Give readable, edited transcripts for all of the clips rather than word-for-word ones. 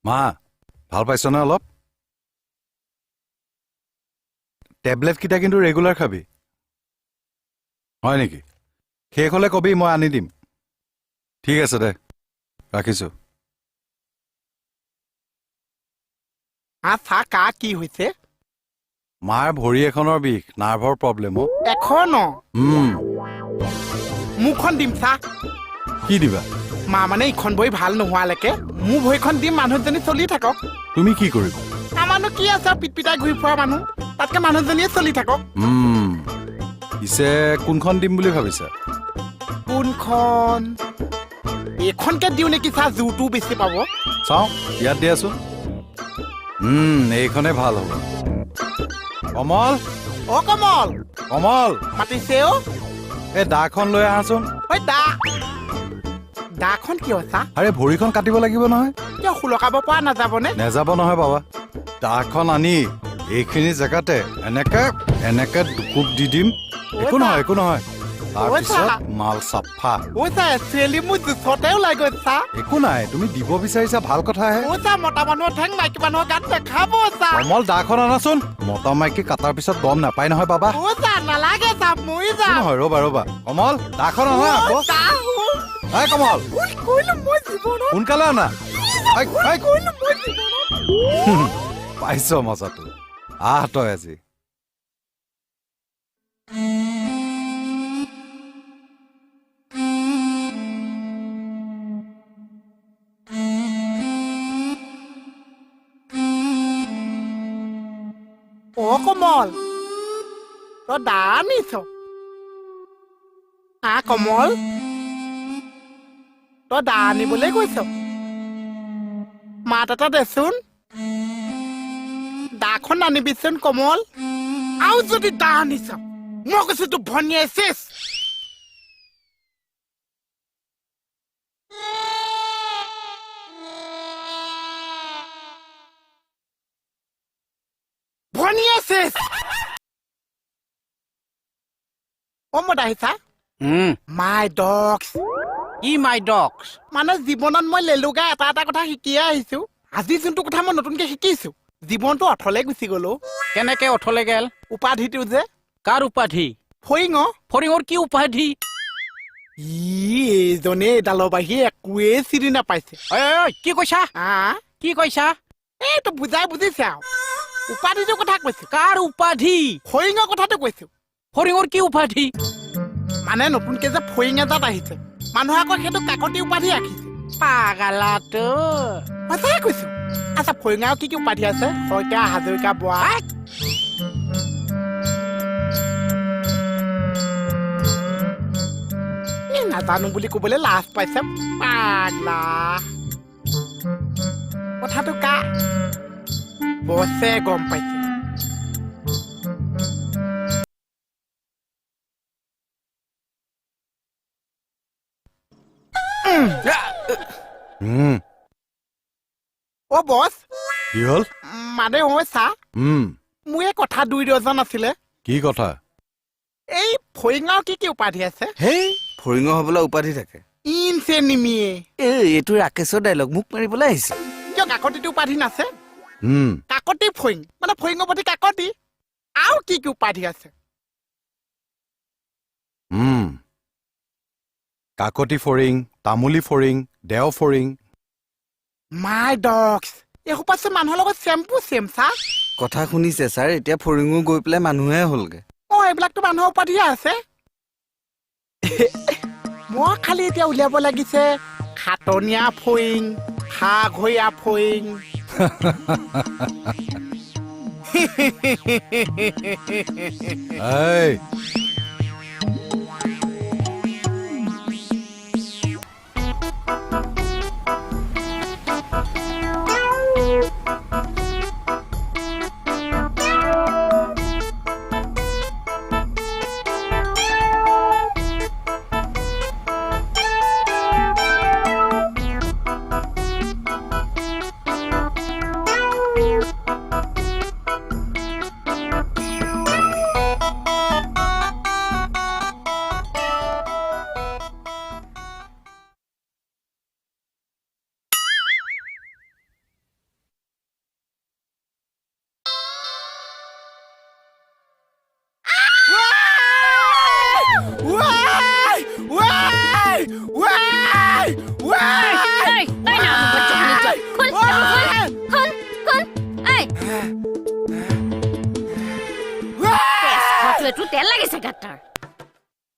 মা, ভাল পাইছনে অলপ? টেবলেটকেইটা কিন্তু ৰেগুলাৰ খাবি। হয় নেকি? শেষ হ'লে কবি, মই আনি দিম। ঠিক আছে দে, ৰাখিছোঁ। আচ্ছা, কা কি হৈছে? মাৰ ভৰি এখনৰ বিষ, নাৰ্ভৰ প্ৰব্লেম অ'। এখন? উম। মোৰখন দিম চা। কি দিবা? মা, মানে ইখন ভৰি ভাল নোহোৱালৈকে মোৰ ভৰিখন দিম, মানুহজনী চলি থাকক। তুমি কি কৰিবা? আমাৰনো কি আছে, পিট পিটাই ঘূৰি ফুৰা মানুহ, তাতকে মানুহজনীয়ে চলি থাকক। পিছে কোনখন দিম বুলি ভাবিছা? কোনখন? এইখনকে দিওঁ নেকি চা, জোৰটোও বেছি পাব। চাওঁ, ইয়াত দিয়াচোন। এইখনে ভাল হ'ব। কমল! অ কমল! কমল! মাতিছে অ'। এই দাখন লৈ আহাচোন। ঐ দা, দাখন কিয় চা? আৰে, ভৰিখন কাটিব লাগিব নহয়। কিয়, সুলকাব পৰা নাযাবনে? নেযাব নহয় বাবা। দাখন আনি এইখিনি জেগাতে এনেকে এনেকে দুকোপ দি দিম। একো নহয়, একো নহয়। তাৰপিছত মাল চাফা। ঐ চা, একচুৱেলি মোৰ জোখতে ওলাই গৈ চা। একো নাই, তুমি দিব বিচাৰিছা, ভাল কথাহে। ঐ চা, মতা মানুহৰ ঠেং মাইকী মানুহৰ গাত দেখাব চা। কমল, দাখন আনাচোন। মতা মাইকী কাটাৰ পিছত গম নাপায় নহয় বাবা। ঐ চা, নালাগে চা, মৰি যাম। নহয়, ৰ'বা ৰ'বা। কমল, দাখন আনা আকৌ। এই কমল, সোনকালে আনা। পাইছ মজাটো? আহ তই আজি। অ কমল, তই দা আনিছ? আহ কমল, তই দা আনিবলৈ গৈছ? মাত এটা দেচোন, দাখন আনিবিচোন কমল। আৰু যদি দা আনিছ, মই কৈছো তোৰ ভনীয়ে চেচ। ভনীয়ে চেচ। অ মই আহিছা। মাই ডগছ। কি মাই ডগছ? মানে জীৱনত মই লেলুগা এটা এটা কথা শিকিয়ে আহিছো। আজি যোনটো কথা মই নতুনকে শিকিছো, জীৱনটো অথলে গুচি গ'লো। কেনেকে অথলে গেল? উপাধিটো যে। কাৰ উপাধি? ফৰিঙ। ফৰিঙৰ কি উপাধি? ই এইজনে এইডালৰ বাহিৰে একোৱেই চিনি নাপাইছে। কি কৈছা? কি কৈছা? এইটো বুজাই বুজিছে আৰু, উপাধিটোৰ কথা কৈছো। কাৰ উপাধি? ফৰিঙৰ কথাটো কৈছো। ফৰিঙৰ কি উপাধি? মানে নতুনকে যে ফৰিং এজাত আহিছে, মানুহে আকৌ সেইটো কাকতি উপাধি ৰাখিছে। পাগালাটো। সঁচাই কৈছো। আচ্ছা, ফৰিঙাও কি কি উপাধি আছে? শইকীয়া, হাজৰিকা, বৰা। এই নাজানো বুলি কবলৈ লাজ পাইছে পাগলা। কথাটো কা বছে গম পাইছে। অ বছ। কি হ'ল? মানে ঐ চা, মোৰ এই কথা দুই ডজন আছিলে। কি কথা? এই ফৰিঙৰ কি কি উপাধি আছে? হেই, ফৰিঙৰ হ'বলৈ উপাধি থাকে? ইনচে নিমিয়ে। এই এইটো ৰাকেশৰ ডাইলগ, মোক মাৰিবলৈ আহিছে। কিয় কাকতিটো উপাধি নাছে? কাকতি ফৰিং, মানে ফৰিঙৰ প্ৰতি কাকতি। আৰু কি কি উপাধি আছে? কাকতি ফৰিং, তামুলী ফৰিং, দেও ফৰিং। মাই ডগছ, এইসোপা চোন মানুহৰ লগত চেম্পু চেম চা। কথা শুনিছে ছাৰ, এতিয়া ফৰিঙো গৈ পেলাই মানুহে হ'লগে। অ এইবিলাকতো মানুহৰ উপাধিয়ে আছে। মই খালি এতিয়া উলিয়াব লাগিছে খাটনীয়া ফৰিং, খাঘৰীয়া ফৰিং। এই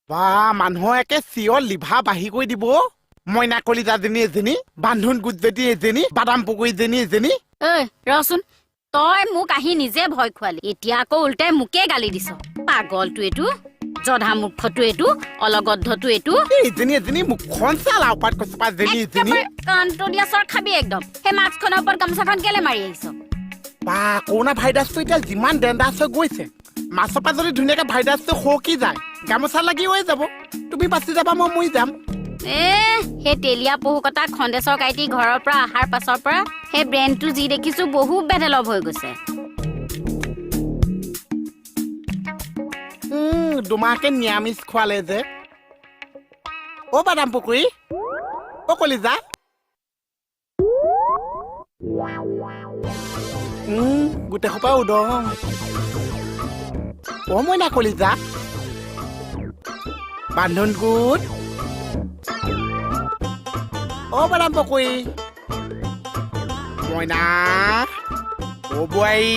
বা মানুহৰ একে চিঞৰ লিভা বাঢ়ি কৰি দিব। মইনা কলিতাজনী এজনী, বান্ধোন গুজতি এজনী, বাদাম পকৰীজনী এজনী। ঐ ৰচোন, তই মোক আহি নিজে ভয় খুৱালি, এতিয়া আকৌ উল্টাই মোকে গালি দিছ। পাগলটো এইটো, জধা মূৰ্খটো এইটো, অলগদ্ধটো এইটো। এজনী এজনী মুখখন চাল আওপাত কচপা জনী এজনী। কাণটো দিয়া চৰ খাবি একদম। সেই মাস্কখনৰ ওপৰত গামোচাখন কেলে মাৰি আহিছ? বা কৰোণা ভাইৰাছটো এতিয়া যিমান ডেঞ্জাৰাছ হৈ গৈছে, মাছৰ পৰা যদি ধুনীয়াকে ভাইৰাছটো সৰকি যায়, গামোচা লাগি হৈ যাব, তুমি বাচি যাবা, মই মৰি যাম। এ সেই তেলীয়া পহু কটা খন্দেশ্বৰ কাইটি ঘৰৰ পৰা অহাৰ পাছৰ পৰা সেই ব্ৰেণ্ডটো যি দেখিছো বহুত ডেভেলপ হৈ গৈছে। দুমাহকে নিৰামিষ খোৱালে যে। অ বাদাম পুখুৰী, অ কলিজা, গোটেই সোপা উদং। অ মইনা কলিজা, বান্ধোন গোট। অ বাদাম পকৰী, মইনা, অ বোৱাৰী।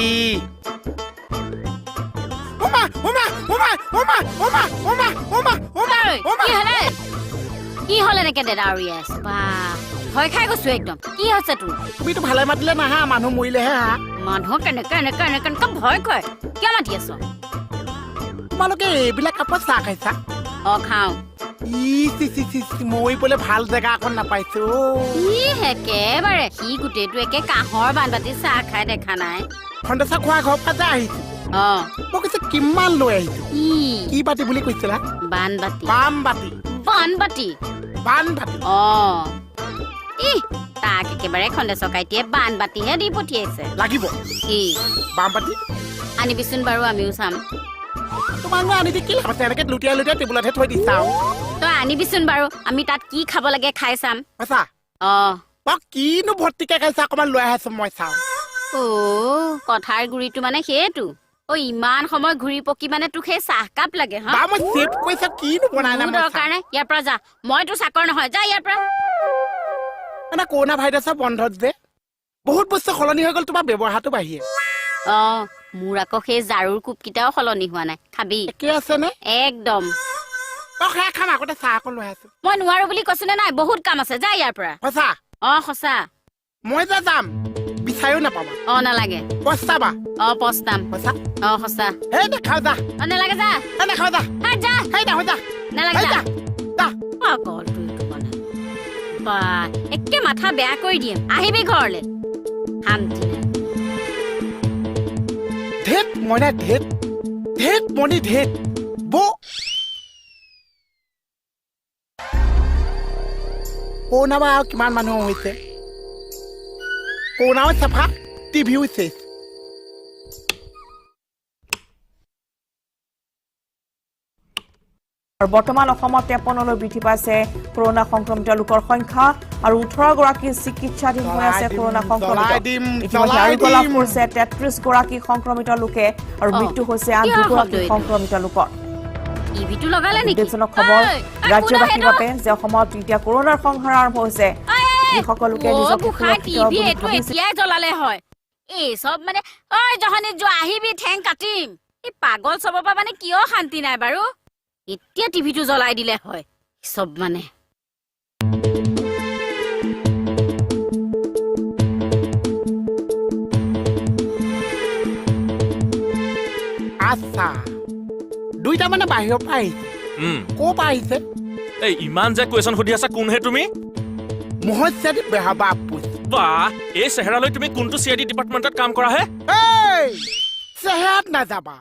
ওমা ওমা ওমা ওমা ওমা ওমা ওমা ওমা ওমা। কি হলে? কি হল এনেকে দাদা আউৰিয়াই আছ? বা ভয় খাই গৈছো একদম। কি হৈছে তোৰ? তুমিতো ভালে মাতিলে নাহা, মানুহ মৰিলেহে হা। মানুহ কেনেকে এনেকে এনেকে এনেকে ভয় কৰে, কিয় মাতি আছ? তোমালোকে এইবিলাক কাপত চাহ খাইছা? অ খাওঁ। মই বোলে ভাল জেগা অকণ নাপাইছো। ই একেবাৰে সি গোটেইটো একে কাঁহৰ বানবাতি চাহ খাই দেখা নাই। খন্দেশ্বৰ খোৱা ঘৰৰ পৰা যে আহিছো, অ মই কৈছো কিমান লৈ আহিছো। কি বাতি বুলি কৈছিলা? বানবাতি। বানবাতি। বানবাতি। বানবাতি। অ ই তাক একেবাৰে খন্দেশ্বৰ কাইটিয়ে বানবাতিহে দি পঠিয়াইছে। লাগিব কি বানবাতি? আনিবিচোন বাৰু, আমিও চাম। তোমাক মই আনি দি কি লাভ আছে? এনেকে লুটিয়াই লুটিয়াই টেবুলতহে থৈ দিছা। তই আনিবিচোন বাৰু, আমি তাত কি খাব লাগে খাই চাম। সঁচা? অ বাৰু কিনো ভৰ্তিকে খাইছা, অকণমান লৈ আহাচোন মই চাওঁ। অ কথাৰ গুৰিটো মানে সেইটো। অ ইমান সময় ঘূৰি পকি মানে তোক সেই চাহকাপ লাগে? হা মই চেভ কৰিছা, কিনো বনাই মোৰ দৰকাৰ নাই, ইয়াৰ পৰা যা। মই তোৰ চাকৰ নহয়, যা ইয়াৰ পৰা। মানে কৰোণা ভাইৰাছৰ বন্ধত যে বহুত বস্তু সলনি হৈ গ'ল, তোমাৰ ব্যৱহাৰটো বাঢ়িয়ে। অ মোৰ আকৌ সেই ঝাৰুৰ কোপকেইটাও সলনি হোৱা নাই। খাবি? একে আছে নে? একদম। অ সেয়া খাম, আগতে চাহ অকণ লৈ আছো। মই নোৱাৰো বুলি কৈছো নে নাই? বহুত কাম আছে, যা ইয়াৰ পৰা। সঁচা? অ সঁচা। মই যে যাম বিচাৰিও নাপাবা। অ নালাগে। পস্তাবা? অ পস্তাম। সঁচা? অ সঁচা। সেই নাখাওঁ যা। অ নালাগে যা। সেই নাখাওঁ যা। যা। সেই নাখাওঁ যা। নালাগে যা। যা। পাগলটো এইটো মানে। বা একে মাথা বেয়া কৰি দিম, আহিবি ঘৰলে, শান্তি নাই। ধেত মইনা ধেত, ধেত মণি ধেত বৌ। কৰোণা বা আৰু কিমান মানুহ হৈছে, কৰোণাও চাফা, টিভিও চেচ। আৰু বৰ্তমান অসমত 53লৈ বৃদ্ধি পাইছে কৰোণা সংক্ৰমিত লোকৰ সংখ্যা আৰু 18 গৰাকী চিকিৎসাধীন হৈ আছে কৰোণা সংক্ৰমিত। ইতিমধ্যে আৰোগ্য লাভ কৰিছে 33 গৰাকী সংক্ৰমিত লোকে আৰু মৃত্যু হৈছে আন 2 গৰাকী সংক্ৰমিত লোকৰ। উদ্বেগজনক খবৰ ৰাজ্যবাসীৰ বাবে যে অসমত এতিয়া কৰোণাৰ সংহাৰ আৰম্ভ হৈছে। যিসকল লোকে নিজকে সুৰক্ষিত বুলি ভাবিছে এতিয়াই জ্বলালে হয় এই চব মানে। ঐ জহনী যোৱা, আহিবি ঠেং কাটিম। এই পাগল চবৰ পৰা মানে কিয় শান্তি নাই বাৰু? এতিয়া টিভিটো জ্বলাই দিলে হয় চব মানে। আচ্ছা দুইটা মানে বাহিৰৰ পৰা আহিছে। ক'ৰ পৰা আহিছে? এই ইমান যে কুৱেশ্যন সুধি আছা, কোনহে তুমি? মহস্যাদি বেহাবা আপুচ। বাহ, এই চেহেৰালৈ তুমি কোনটো চিআইডি ডিপাৰ্টমেণ্টত কাম কৰা হে? এই চেহেৰাত নাযাবা,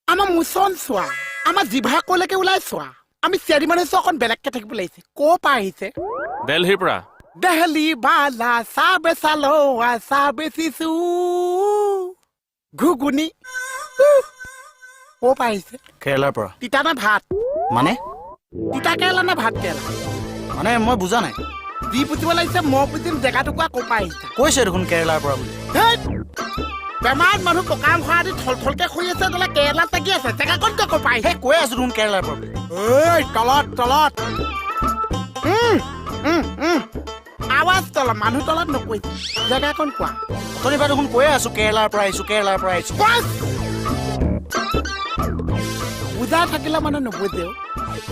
আমাৰ মোচন চোৱা, আমাৰ জিভা কলৈকে ওলাই চোৱা। আমি চিআইডি মানুহ চোৱা অকণ বেলেগকে থাকিব লাগিছে। ক'ৰ পৰা আহিছে? দেলহিৰ পৰা। দেহলি বালা চাবে চালোৱা চাবে চিচু ঘুগুনি। ক'ৰ পৰা আহিছে? কেৰেলাৰ পৰা। তিতা নে ভাত? মানে তিতা কেৰেলা নে ভাত কেৰেলা? মানে মই বুজা নাই। যি বুজিব লাগিছে মই বুজিম। জেগাটো কোৱা, ক'ৰ পৰা আহিছা? কৈছে দেখোন কেৰেলাৰ পৰা বুলি। বেমাৰত মানুহ পকা আম খোৱা দি থল থলকে শুই আছে, তলে কেৰেলাত লাগি আছে। জেগাকণ তই ক'ৰ পৰা আহিছা? কৈ আছো দেখোন কেৰেলাৰ পৰা বুলি। ঐ তলত তলত। আৱাজ তলত, মানুহ তলত নকৈছে। জেগাকণ কোৱা। অথনিৰ পৰা দেখোন কৈয়ে আছো কেৰেলাৰ পৰা আহিছো, কেৰেলাৰ পৰা আহিছো। বুজা থাকিলে মানে নুবুজেও।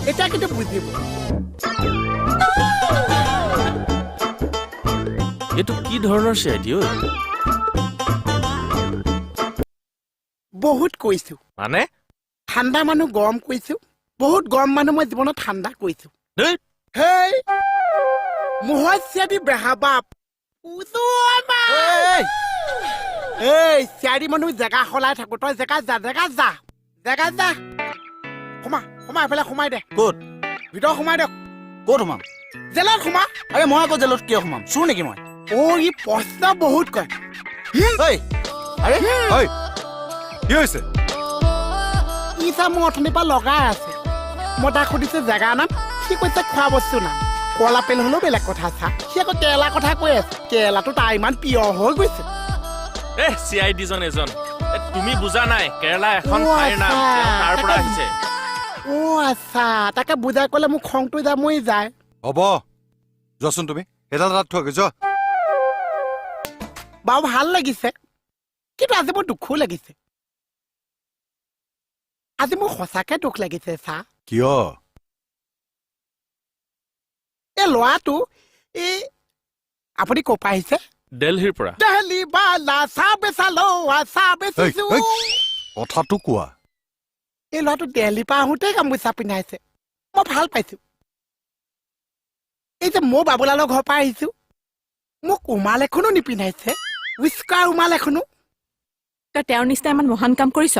এতিয়া কিন্তু বুজিব। এইটো কি ধৰণৰ চি I D ঐ? বহুত কৈছো। মানে? ঠাণ্ডা মানুহ গৰম কৰিছো, বহুত গৰম মানুহ মই জীৱনত ঠাণ্ডা কৰিছো। ধেই। হেই, মোহৰ চিয়াদি বেহা বাপ উজু মা। এই চিয়াদি মানুহ জেগা সলাই থাকো। তই জেগা যা, জেগা যা, জেগা যা। সোমা, সোমা, এইফালে সোমাই দে। ক'ত? ভিতৰত সোমাই দে। ক'ত সোমাম? জেলত সোমা। আৰে মই আকৌ জেলত কিয় সোমাম? চোৰ নেকি মই? অ', ই প্ৰশ্ন বহুত কয়। ঐ, আৰে। ঐ, কি হৈছে? ই চা, মোৰ অথনিৰ পৰা লগাই আছে। মই তাক সুধিছো জেগাৰ নাম, সি কৈছে খোৱা বস্তুৰ নাম। কল আপেল হ'লেও বেলেগ কথা চা, সি আকৌ কেৰেলাৰ কথা কৈ আছে। কেৰেলাটো তাৰ ইমান প্ৰিয় হৈ গৈছে। এ চি I ডিজন এজন। এ, তুমি বুজা নাই, কেৰেলা এখন অ, ঠাইৰ নাম। আচ্ছা। তেওঁ তাৰ পৰা আহিছে। অ' আচ্ছা, তাকে বুজাই ক'লে মোৰ খংটো যা মৰি যায়। হ'ব, যোৱাচোন তুমি, এডাল তাত থোৱাগৈ যোৱা। বাৰু, ভাল লাগিছে, কিন্তু আজি মোৰ দুখো লাগিছে। আজি মোৰ সঁচাকে দুখ লাগিছে চা। কিয়? এই ল'ৰাটো, এই আপুনি ক'ৰ পৰা আহিছে? দেলহিৰ পৰা। দেহলি বালা চাহ বেচালো, চাহ বেচিছো। এই, কথাটো কোৱা। এই ল'ৰাটো দেলহিৰ পৰা আহোঁতেই গামোচা পিন্ধাইছে, মই ভাল পাইছো। এই যে মই বাবুলালৰ ঘৰৰ পৰা আহিছো, মোক ৰুমাল এখনো নিপিন্ধাইছে, উস্কা ৰুমাল এখনো। তই তেওঁৰ নিচিনা ইমান মহান কাম কৰিছ।